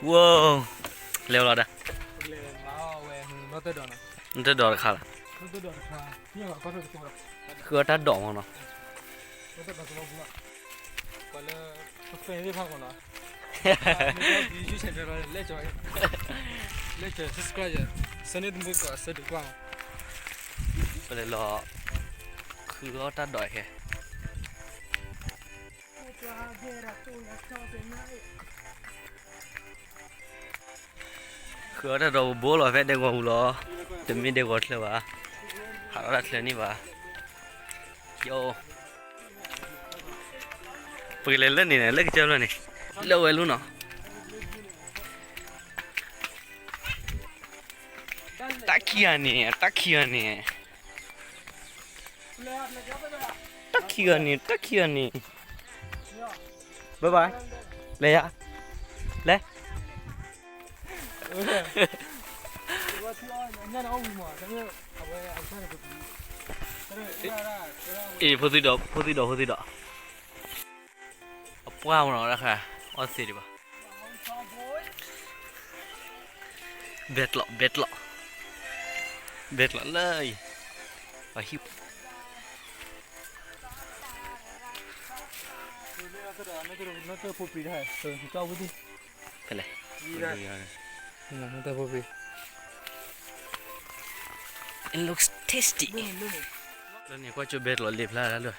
ဝိ, လဲၤလီၤဒၣ်, နတဒီးတခါလီၤ, ဃုအီၣ်တၢ်ဒိးမးနီၤ, လၢ subscribe ဆၢန့ၢ်သမူကီးဆၢဒုးကွၢ်မး, ပလဲၤလီၤ ဃုအီၣ်တၢ်ဒိးခဲ ဃုအီၣ်တၢ်ဒိးပဘိလီၤဖဲဒဲကဝီၤပူၤလီၤ, တမ့ၢ်ဒဲကဝီၤချၢဘၣ်, ဟးထီၣ်တၢ်ချၢန့ၣ်ဘၣ်, ယိ, ပကလဲၤလၢန့ၣ်န့ၣ် လၢကစၢၢ်ဖျၢၣ်န့ၣ်, လၢဝဲလူနီၤ, တၢ်ခံဂၤန့ၣ် တၢ်ခံဂၤန့ၣ် တၢ်ခံဂၤန့ၣ် တၢ်ခံဂၤန့ၣ်, bye bye, လဲၤယၤ, လဲၤ, အ့ ဖိသံဒီး ဖိသံဒီး ဖိသံဒီး, အပှၢ်မနီၤတခါ, အီၣ်သ့ဒံးဘၣ်, ဘဲတလီး ဘဲတလီး, ဘဲတလီးလၢအံၤ, ပှၤဟံၣ် ဖဲလဲၣ်, it looks tasty, လၢန့ၣ်ကွၢ်ကၠိဘဲတလီးလ့ဖျါလၢ,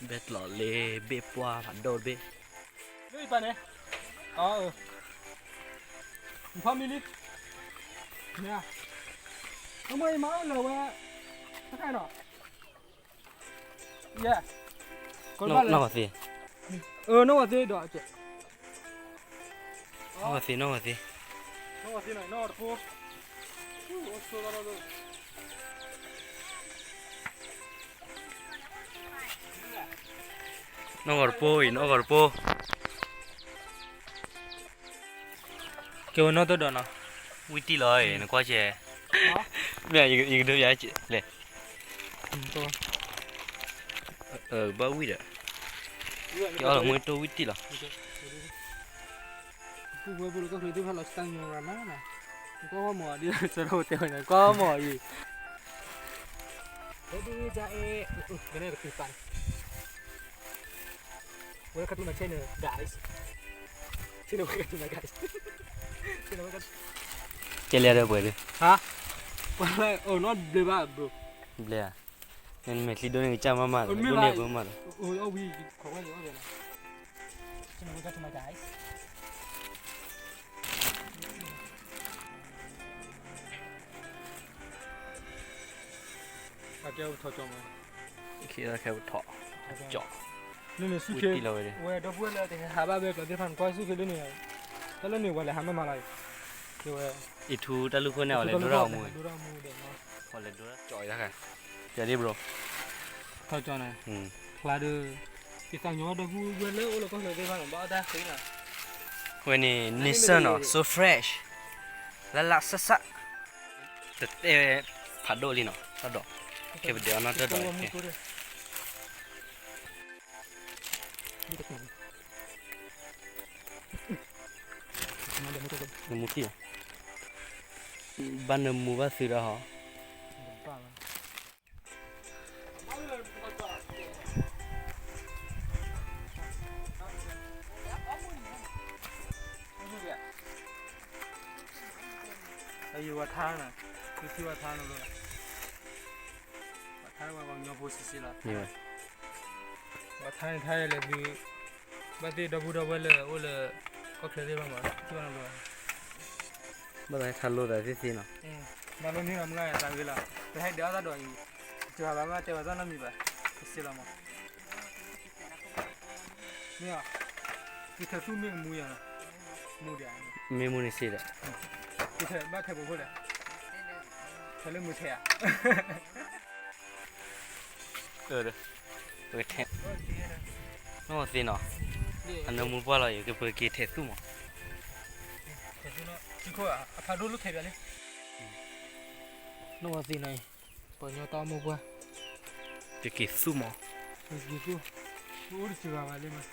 ဘဲတလီးလ့ဘ့ၣ်ပှၢ်ဖးဒိၣ်တဘ့ၣ်, လၢအံၤပာ်န့ၣ်, အၢ, ဖးမံၤလံ, မ့ၢ်, အမ့ၢ်အံၤမၤအီၣ်လၢၤဝဲ, တခါနီၤ, ယဲ, နီၢ်ဂီၤသ့, အၢ နီၢ်ဂီၤသ့ဒီး, နီၢ်ဂီၤသ့ နီၢ်ဂီၤသ့, နီၢ်ဂီၤတပိၢ်အံၤ နီၢ်ဂီၤတပိၢ်, ကဲဝဲနီၢ်တဒီးနီၤ, ဝံၣ်တံၢ်လီၤအံၤ နကွၢ်ကဲ, မ့ၢ်ယကဒိးယၤလဲၣ်, ဘၣ်ဝံၣ်ဒီး, ယအီၣ်လီၤမူတိၢ်ဝံၣ်တံၢ်လီၤ, ပူဝဲပူလီကီၢ်ချၢသ့ၣ်တဖၣ်လီၤစတၢ်ညိရၤမးနီၤ, ကွၢ်မီၤဒ်သိးဒီးတဲဝဲန့ၣ် ကွၢ်မီၤအံၤ, ဝဲဒ်အံၤ, ကတုၤပာ် Welcome to my channel, guys. Channel, welcome to my guys. ကဲလဲၣ်ဒီးပှဲၤဒီး, ဟါ, ပှဲၤလၢ အိၣ်နီတဘျုးဘၣ် bro. ဘျဲၣ်ဧါ, နမဲာ်ချံဒိၣ်န့ၢ်ကစၢ်မးမးလီၤ, ဒိၣ်န့ၢ်အဖိမးလီၤ, အဝံၤ, ခီဝဲန့ၣ်, Channel, welcome to my guys. အကဲပထီၣ်ကၠီမး, ခံခဲပထီၣ်, ကၠီ, လၢန့ၣ်ဆူၣ်ခ့, ဝံၣ်တံၢ်လီၤဝဲဒီး, ဝဲဒီပုၢ်ဝဲၢ်လၢတဟဲဟးဘၣ်ဝဲကျီသ့ၣ်တဖၣ်န့ၣ် ကွၢ်ဆူၣ်ခ့လၢန့ၣ်, တၢ်လၢန့ၣ်ဝဲလဲၤဟးမးမးလီၤ, ကဲဝဲ, အံၤထူတၢ်လူၢ်ခိၣ်န့ၣ် အဝဲလဲၤဒိၣ်တၢ်ဂီၤမူ, အဝဲလဲၤဒိၣ်တၢ်ကၠီအံၤတခါ, ပျဲဒ် bro, ထီၣ်ကၠီန့ၣ်, ဖျါဒီး, ယသးညီဒီပုၢ်ဝဲၢ်လၢအိၣ်လၢကီၢ်ချၢသ့ၣ်တဖၣ်န့ၣ် ဘၣ်အီၣ်တၢ်ဃ့လီၤ, ဝဲန့ၣ် နံၣ်စၢၢ်နီၤ, so fresh, လၢလၢဆၢဆၢ, တတဲဖးဒိၣ်လံနီၤ, တၢ်ဒိး, ကဲပဒဲးအီၤနီၤတၢ်ဒိး, နမူထံၣ်, ဘၣ်နမူဘၣ်သုဒီးဟီ, အယဝၤထါန့ၣ်, ယထံၣ်ဝၤထါန့ၣ်လီၤ, ဝၤထါန့ၣ်ဝဲပှၤကညီဖိဆံးဆံးလီၤ, ဝၤထါန့ၣ်ထါယလဲၤဘျုး, ဘၣ်သ့ၣ်ဒီပုၢ်ဒီဝဲၢ်လၢအိၣ်လၢ, ကီၢ်ချၢသ့ၣ်တဖၣ်မး, ထံၣ်ဝဲန့ၣ်လီၤ, ဘၣ်သးထါလိသးသ့ၣ်သ့ၣ်နီၤ, မၤလိန့ၢ်လီၤမုၢ်ဂၤသးဂ့ၤလီၤ, ပဟဲဒဲးအီၣ်တၢ်ဒိးအံၤ, တဂၤဘၣ်မ့ၢ်တဲဝဲတၢ်နီတမံၤဘၣ်, ဆံးလီၤမး မ့ၢ်, ကထၢၣ်သူၣ်မ့ၢ်မူယၤ, မူဒီး, မ့ၢ်မူန့ၣ်စ့ဒီး, ကထၢၣ်ဘၣ်ထဲပူၤဖိလဲၣ်, ထဲလၢမူထဲဧါ, ပကထဲ, နီၢ်သ့နီၤ, အနၢမူပှၢ်လီၤအံၤ ကပက့ၤထဲသူၣ်မး, အဖးဒိၣ်လၢထဲဘၣ်လံ, နီၢ်သ့နီၤအံၤ, ပှၤကညီတၢ်အိၣ်မူပှၢ်, ကက့ၤသူၣ်မး, ကက့ၤသူၣ်, အိၣ်တစှၤဘၣ်လံမး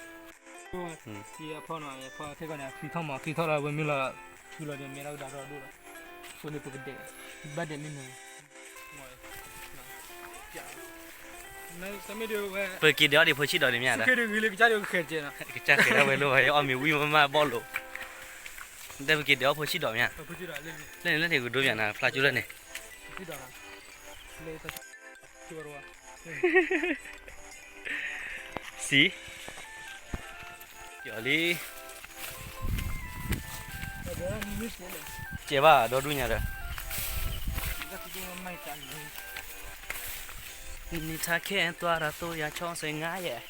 ယဖီနီၤ ယဖီခဲကီၢ်န့ၣ် ချံထီၣ်မး ချံထီၣ်လီၤ ဝဲမ့ၢ်လီၤ ဆူလီၤဒီး မ့ၢ်ဒၣ်ကဒီးဒိၣ်လီၤ အဃိန့ၣ် ပကဒဲး ဘၣ်ဒဲးမ့ၢ်နုၤ ပက့ၤဒဲးအီၣ်ဒံးဖိဆံးဒီးန့ၣ်မ့ၢ်ဧါ, ကစၢ်ဃဲၤဒၣ်ဝဲလိၣ်ဘၣ် ယအီၣ်မ့ၤဝံၣ်မးမးဘီၣ်လိာ်, တဲပက့ၤဒဲးအီၣ်ဖိဆံးဒီးမ့ၢ်ဧါ, လၢန့ၣ်လၢန့ၣ်ကဒိပၠးနၤ ဖျါကၠိလၢန့ၣ် စံး, ယီၤလံ, ကဲဘၣ် ဒီဒူၣ်ညါဒီး, နံၤထါခဲတွၤရၤသိယၤဆီစဲငါယဲၢ်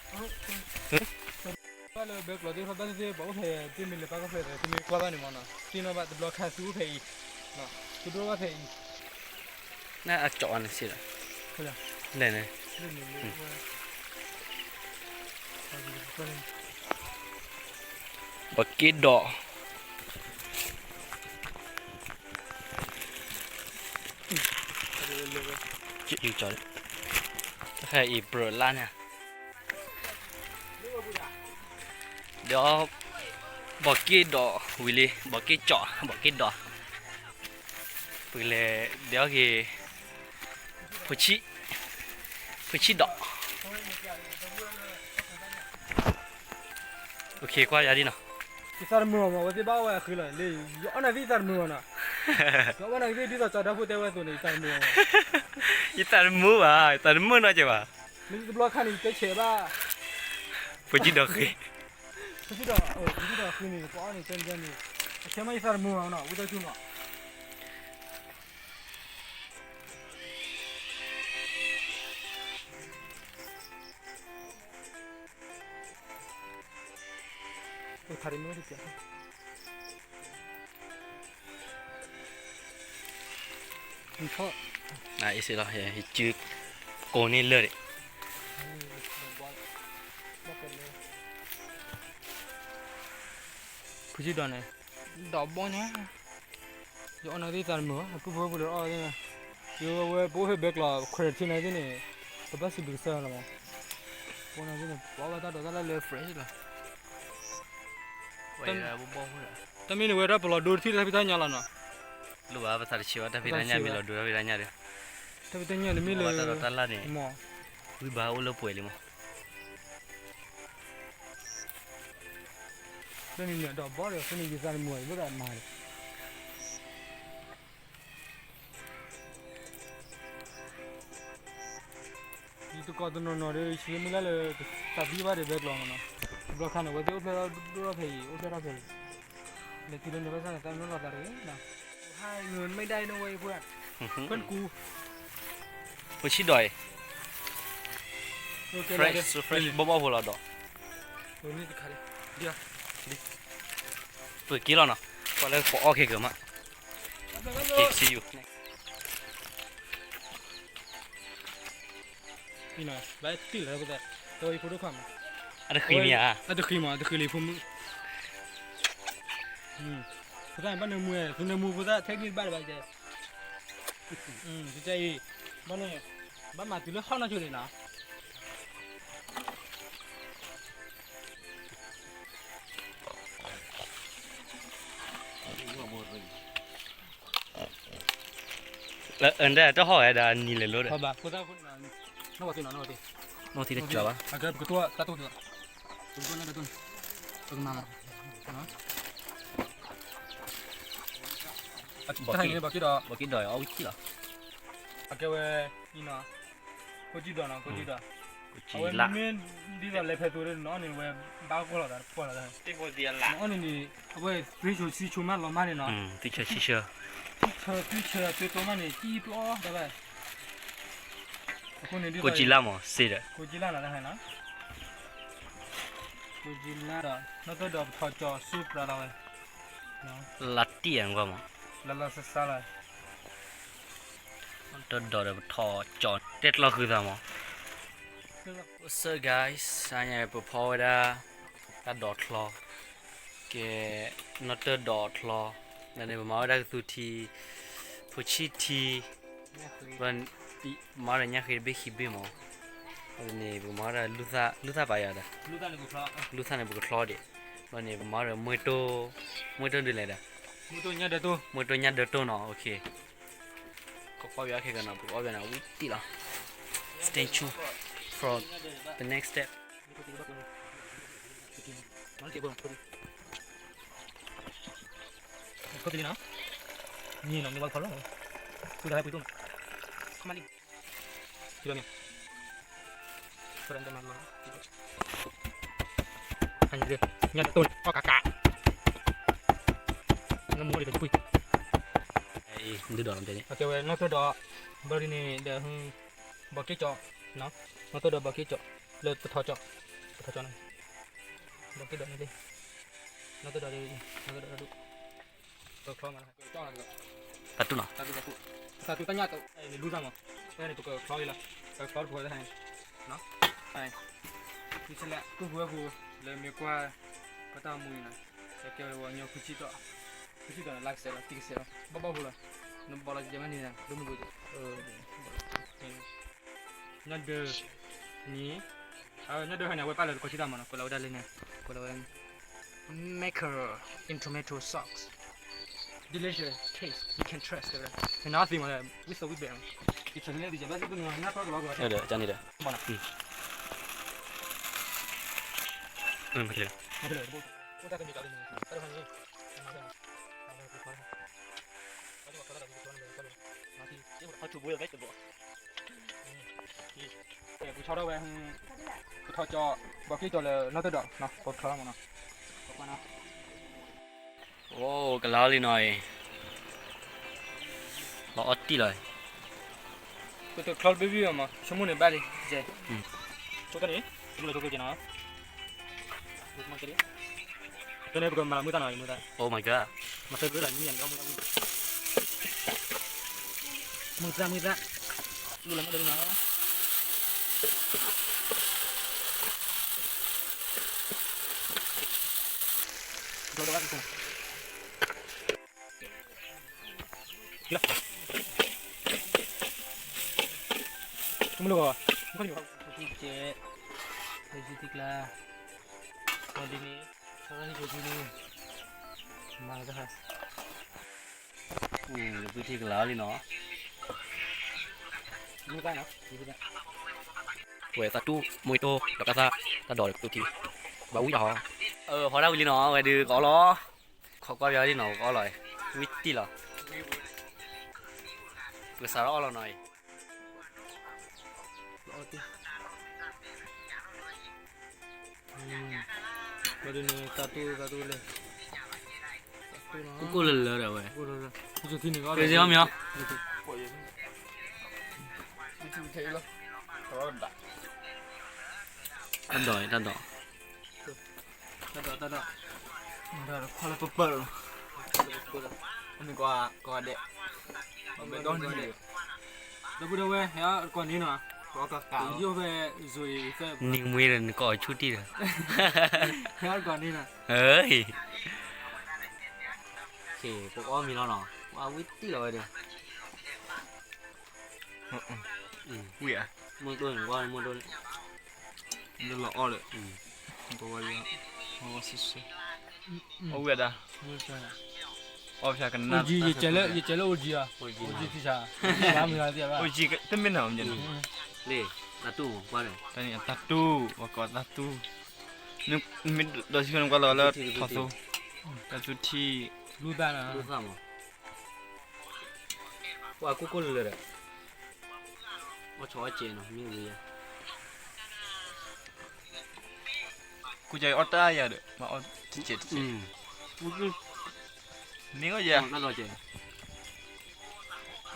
ဘၣ်လၢဘဲကျိးသ့ၣ်တဖၣ်ဘၣ်သ့ၣ်သ့ၣ် ပှၤအိၣ်ဖဲ သ့ၣ်မ့ၢ်လဲၤပာ်ကီၢ်ဖဲလဲၣ် သုမ့ၢ်ကွၢ်ဘၣ်န့ၣ်မ့ၢ်နီၤ သ့ၣ်နီၣ်ဘၣ် တဘျီခါသုအိၣ်ဖဲအံၤ, သုဒိၣ်ဘၣ်ဖဲအံၤ, နအကၠီန့ၣ်စ့ၢ်ဒီး, လဲၣ်န့ၣ်, ပက့ၤဒီး တခါအံၤပြၢလါန့ၣ်, ဒီး ဘီးက့ၣ်ဒီးဝံၤလံ ဘီးက့ၣ်ကၠီ ဘီးက့ၣ်ဒီး, ပကလဲၤ ဒီးက့ၤ ဖိဆံး ဖိဆံးဒီး ကွၢ်ယၤဒ်နီၤ, ယသးတမုာ်အီၤမး အဝဲသ့ၣ်ဘၣ်အီၣ်ဝဲအဃ့လီၤလၢ ယအီၣ်နၤသ့ၣ်ယသးတမုာ်ဘၣ်နီၤ, ယအီၣ်နၤသ့ၣ်ဒ်သိးကၠီဒီဖိတဲဝဲအသိးန့ၣ် ယသးတမုာ်အီၤမး, ယသးတမုာ်ဘၣ် ယသးတမုာ်နီတစဲးဘၣ်, မ့ၢ်တဘျီခါန့ၣ် ယတဲဆဲးဘၣ်, ဖိဆံးဒီးဃ့ ဖိဆံးဒီး ဖိဆံးဒီးဃ့န့ၣ် ပအီၣ်န့ၣ် တဲန့ၣ် အဆဲးမးယသးတမုာ်ဘၣ်နီၤ ဝံသးစူၤနီၤ အ့ၣ်စ့လီၤ ယစု ကိးန့ၢ်လၢာ်ဒံး ဖိဆံးဒီးန့ၣ် ဒီးဘီညါ ယအီၣ်နၤသ့ၣ်သးတမုာ်ဘၣ် ပုၢ်ဖိဝဲပူၤဒီးအီၣ်သ့ၣ်, ယဝဲပအိၣ်ဖဲဘဲကျိး ခွဲးထံနၤသ့ၣ်န့ၣ် ပဘၣ်စံးဘျုးကစၢ်ယွၤလီၤမး, ပအိၣ်နၤသ့ၣ်န့ၣ် ပအီၣ်ဘၣ်တၢ်ဒိးတၢ်လၢ်လၢ fresh လီၤ, တၢ်မ့ၢ်န့ၣ်ဝဲဒၣ်ပလီၤဒိတထံၣ်လၢတၢ်ဖံးတၢ်ညၣ်လီၤနီၤ, လိၣ်ဘၣ်ပသးတဆံးဘၣ် တၢ်ဖံးတၢ်ညၣ်မ့ၢ်လီၤဒိတၢ်ဖံးတၢ်ညၣ်ဒီး, တၢ်ဖံးတၢ်ညၣ်န့ၣ်မ့ၢ်လၢ တၢ်ဒိးတၢ်လၢ်န့ၣ်, ဝံဘၣ်အိၣ်လၢပှဲၤလံမး လၢန့ၣ်ဒီးဘီဒီး ဖဲန့ၣ်ယသးတမုာ်ဘၣ် ယဘၣ်သးမၤဒီး ယတကိးတနီၤနီၤဒီး ယဆံးမုၢ်လၢ်လၢ တၢ်သံဘၣ်ဒီးဘဲကျိးမးနီၤ, တဘျီခါန့ၣ် အဝဲသ့ၣ်အိၣ်ဖျဲၣ်ဒိၣ်ထီၣ်ဖဲအံၤ အိၣ်ဖျဲၣ်ထီၣ်ဖဲအံၤ, လဲၤတုၤလၢန့ၣ်ဘၣ်ဆၣ်န့ၣ် တၢ်မ့ၢ်လီၤသးတဂ့ၤနီၤ, ဟါ မ့ၢ်ဒၣ်အံၤန့ၣ်ဝဲအံၤ ဖိ ဖိဆံးဒီး fresh fresh ဘီၣ်ဘီၣ်ဖိလီၤဒီး, ပက့ၤလီၤနီၤ, ပှၤလၢပအီၣ်ခဲကမး, က့ၤ see you, ဘၣ်တုၤလီၤ, အတဃံမ့ၢ်ဧါ, အတဃံမး အတဃံလံဖိမုၣ်, ဖိသၣ်ဘၣ်နၢမူ, သုနၢမူဖိသၣ်ထဲကမံၤတဘၣ်လၢၤဘၣ်ကဲ, ကဲအံၤ, ဘၣ်န့ၣ်, ဘၣ်မၤတုၤလၢဟီၣ်နီၢ်ဆိန့ၣ်နီၤ အတဟီၣ်ဝဲဒၣ်နံၤလဲၤလိၤဒီး, ဘီက့ၤဒီးအီၣ်ဝံၤထံလီၤ, ကိးကံဒီးနီၤ ကိးကံဒီး, အဝဲမ့ၢ်ဒ်သိးလဲၤဖဲသိးဒီးနီၤန့ၣ် ဝဲဘၣ်ကွၢ်လီၤသး ကွၢ်လီၤသး, နအီၣ်န့ၣ်န့ၣ် အဝဲသွံၣ်ဆိဆံဆိမးလီၤမးန့ၣ်နီၤ, သွံၣ်ဆံဆံ, သွံၣ်ဆံဆံသွံၣ်တိမးန့ၣ် ကံပျီတၢ်ဘၣ်, အဃိန့ၣ်ဒ်သိး ကိးကံလါမး စ့ဒီး, ကိးကံလါနီၤတဟဲနီၤ, ကိးကံလါဒီး နီၢ်တၢၢ်ဒီးပထီၣ်ကၠီၤစူပြးလီၤဝဲ, လါတံၢ်အဂီၢ်မး, လါလါဆါဆါလီၤ တၢၢ်ဒီးပထီၣ်ကၠီၤ တဲကျီဃုာ်သးမး, What's up guys, ဆါညါပဖီဝဲဒၣ် တၢ်ဒိးချီ, ကဲ, နီၢ်တၢၢ်ဒိးချီ, ဒီးန့ၣ်ပမၤဝဲဒၣ်ကသူထံ, ဖိဆံးထံ, မၤဒီးညၣ်ဃ့တဘ့ၣ်ခံဘ့ၣ်မး, န့ၣ် ပကမၤဒီး လူသၣ်ပာ်ယၤဒီး လူသၣ်န့ၣ်ပကချီဒံး, ဘျီန့ၣ် ပမၤဒီး မွဲတိၢ်, မွဲတိၢ်ဒ်လဲၣ်ဒီး မွဲတိၢ်ညၣ်ဒၢတိၢ်နီၤ, ကကွၢ်ဘၣ်ခဲကနီၤ, ပကအီၣ်ဘၣ်နီၤ, ဝံၤတံၢ်လီၤ. Stay tuned for the next step. ခီပလံနီၤ, န့ၣ်နီၤ မ့ၢ်ဝဲဖီလီၤ, သူတဟဲပှ့ၤတိၢ်နီၤ, ခီမးလံ, သူဒီးန့ၣ်, သူဒီးန့ၣ်, ညၣ်တိၢ်အီၣ်ကးကး, နမူဒီးပှ့ၤ, ဒုးဒီး, အကဲဝဲနီၢ်တိၢ်ဒီး, ဘျီဒ်န့ၣ်ဒီး ဘီက့ၣ်ကၠီ, နီၢ်တိၢ်ဒီးဘီက့ၣ်ကၠီ, လၢပထီကၠီ, ပထီကၠီန့ၣ်, ဘီက့ၣ်ဒီးန့ၣ်လံ, နီၢ်တိၢ်ဒီး, နီၢ်တိၢ်ဒီး, ပချီမး, သးတူၢ်နီၤ, သးတူၢ်တၢ်ညၣ်တိၢ်, န့ၣ်လူသၣ်မး, ဖဲန့ၣ်ပကချီလံလီၤ, ပချီတဖိသ့ၣ်, နီၢ်, ဆဲးလဲၤ ကူၣ်ဖိဝဲၢ်ဖိ, လၢမ့ၢ်ကွၢ်, ပတၢ်မူအံၤနီၤ, ကဲဝဲညီခွံဆံတီၢ်, ခွံဆံတီၢ်န့ၣ် လါကစဲးလီၤ တံၢ်ကစဲးလီၤ ဘၣ်ဘၣ်ဖိလီၤ, နဘၣ်လီၤယဲမ့ၢ်န့ၣ်, ဒိၣ်မုၢ်ဘိ, ညၣ်ဒၢ, န့ၣ်, ညၣ်ဒၢဟဲန့ၣ် အဝဲပာ်လၢတခီဆံတၢ်မးနီၤ, ကွဲးလီၤဝဲဒၣ်လၢန့ၣ်, ကွဲးလီၤဝဲ, mackerel in tomato sauce, delicious taste, you can trust it, and nothing with the whistle we bear, it's a little bit, ပဆီထီၣ်ဝဲ, ပထီကၠီ, ဘီက့ၣ်ကၠီလၢနီၢ်တိၢ်ဒီး, အိၣ်ကလါလံနီၤအံၤ, လီၤအီၣ်တံၢ်လီၤ, ပတချီတဘ့ၣ်ဘ့ၣ်မး ဆိကမိၣ်န့ၣ်ဘၣ်လံ, ဆိကတၢၢ်န့ၣ်, ဆိကတၢၢ်က့ၤနီၤ တန့ၣ် ပကမၤလၢမုၢ်သၣ်နီၤ, မုၢ်သၣ်, Oh my god, မၤသၢကလၢမုၢ်သၣ်, မုၢ်သၣ်, မုၢ်သၣ်, လူလၢမုၢ်သၣ်နီၤ, ကမၤလၢ, ထံကျဲ, ထံကျဲ, ထံကျဲ, ဒ်န့ၣ်, ထံကျဲ, မၤလၢတၢ်, ပထံကျဲလံနီၤ, ဝဲသးတူၢ် မွဲတိၢ် ဒီးကသၣ် တၢ်ဒိးဒီးကတူၢ်ထံ, ဘၣ်ဝံၣ်တၢ်ဟီ, ဖီတၢ်ဝံၤလံနီၤ, ဝဲဒုးကအီၣ်လီၤ, ခိးကွၢ်ပယီၤလံနီၤ, ကအီၣ်လီၤ, ဝံၣ်တံၢ်လီၤ, ပကစးထီၣ်အီၣ်လီၤနီၤအံၤ ဘၣ်ဒုးန့ၣ် သးတူၢ် သးတူၢ်လဲၣ်, ကိၢ်ကိၢ်လၢလၢဒီးဝဲ, က့ၤအီၤမ့ၢ်အီၤ, တၢ်ဒိးအံၤ တၢ်ဒိး, တၢ်ဒိး တၢ်ဒိး, တၢ်ဒိးတခီလၢပပၢၢ်လီၤ, မ့ၢ်ကွၢ် ကွၢ်ဒဲး, ဒီပုၢ်ဒီဝဲၢ် ဟဲအီၣ်တကိးန့ၣ်နီၤ, ယိၣ်ဖဲ နံၤမွ့ဒီးနကိးဆူၣ်တံၢ်ဒီး, ဟဲအီၣ်တကိးန့ၣ်နီၤ, ပကအီၣ်မံၤလီၤနီၤ, ဝံၣ်ဧါ, မုၢ်တိၢ်န့ၣ် ဝါမုၢ်တိၢ်န့ၣ်, လၢလီၤအီၣ်ဒီး, ပဝဲလၢ, အီၣ်ဝံၣ်အဒၣ်, အီၣ်ဖျါကနၣ်, ယကဲလၢအိၣ်ကံဧါ, အိၣ်ကံ, အိၣ်ကံတမ့ၢ်နီၤ, လ့ၣ်, တၢ်တူၢ်, ပှၤကိးတၢ်တူၢ်, မ့ၢ်ဒီးဆံနကွၢ်လီၤလၢထီၣ်သိ, တၢ်သူထံၣ်, လူသၣ်နီၤ, လူသၣ်မး ပှၤကိၢ်ကိၢ်လၢလၢဒီး, အီၣ်ဆီအီၣ်စဲးနီၤ မ့ၢ်ဝံၤယါ, ကူကအီၣ်တၢ်ယၤဒီး မ့ၢ်အီၣ်တစဲးတစဲး, မ့ၢ်ဂီၢ်ယါ, ဘီက့ၣ်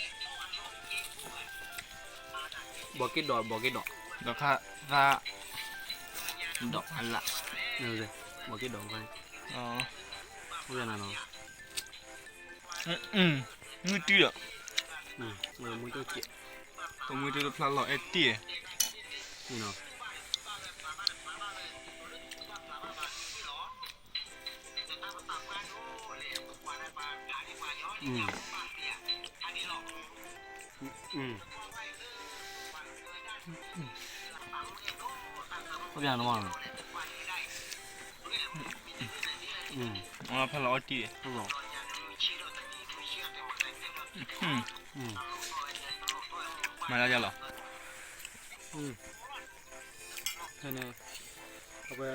ဒီး ဘီက့ၣ်ဒီး, ဒီးခါသၣ်, ဒီးအလၣ်, ဘီက့ၣ်ဒီး, မုၢ်တုၤဒီး, ပမုၢ်တုၤတဖျါလီၤအဲၣ်တ့ၢ်, အ အီၣ်ဖဲလီၤအီၣ်တံၢ်, မၤဒၣ်ယၤလီၤ. ဖဲန့ၣ် အဝဲ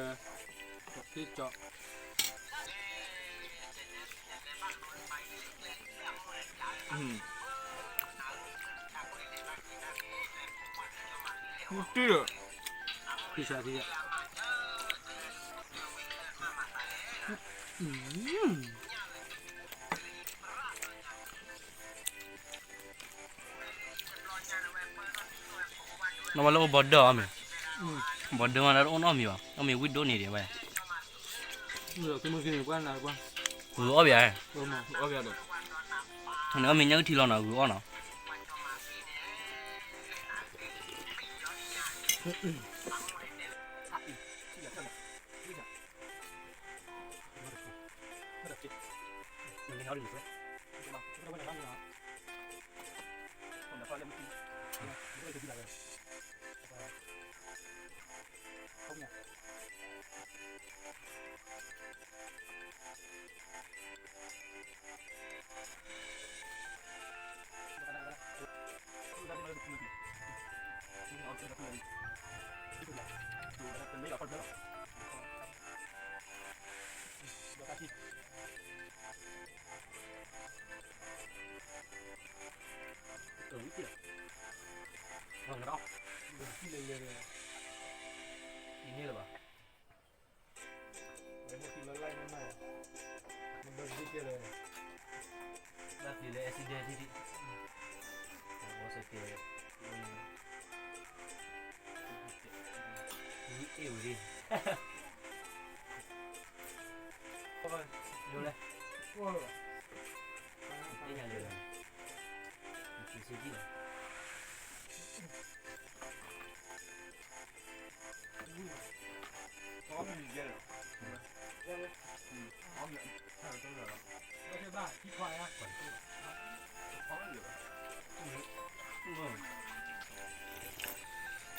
ကီၢ် နီၢ်ဝဲလၢအိၣ်ဘီဒၢအီၣ်မ့ၤ, ဘီဒၢမးဒၣ်တအိၣ်နီတမံၤဘၣ်, အီၣ်မ့ၤဝံၣ်ဒိၣ်န့ၣ်ဒံးဝဲ, ဂုၤအီၣ်ဘၣ်, န့ၣ်အီၣ်မ့ၤညၣ်အုၣ်ထံလီၤနီၤ ဂုၤအီၣ်နီၤ. ဆံ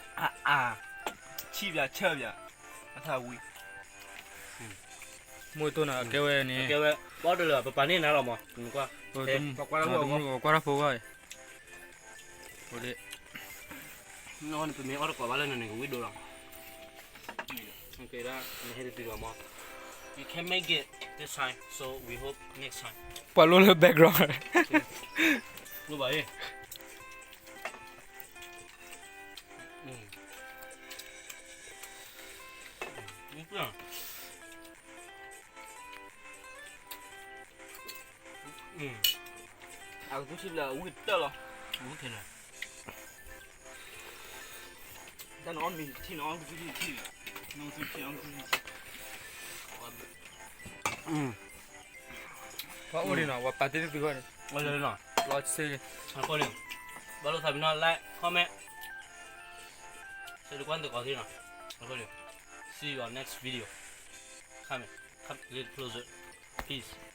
ၣ်ပၠးဆၢပၠး အထးဝံၤ မ့ၢ်တိၢ်နၤ အကဲဝဲန့ၣ် ကဲဝဲ ဘီတလၢာ် ပပာ်န့ၢ်နၤလီၤမး နကွၢ် ကွၢ်တၢ်ဖိကွၢ်အံၤ နပမ့ၢ်အီၣ်တကိးဘၣ်လၢနန့ၣ် ကဝံၣ်ဒိၣ်လီၤ We can make it this time, so we hope next time. ပှၤလိၣ်လၢ background လိၣ်ဘၣ်အံၤ အကသူထံလၢဝံၣ်တၢၢ်လီၤ တၢ်နအီၣ်မ့ၤထံနအီၣ်ကသူထံထံ ပှၤအိၣ်ဒံးနီၤ ပှၤပာ်တ့ၢ်တသုဂီၢ်န့ၣ် လီၤဆ့ အဃိန့ၣ် ဘၣ်လိာ်သးပ့ၤနီၣ် like, comment, subscribe တကိးသ့နီၤ အဃိန့ၣ် see you on next video. Come, come a little closer. Peace.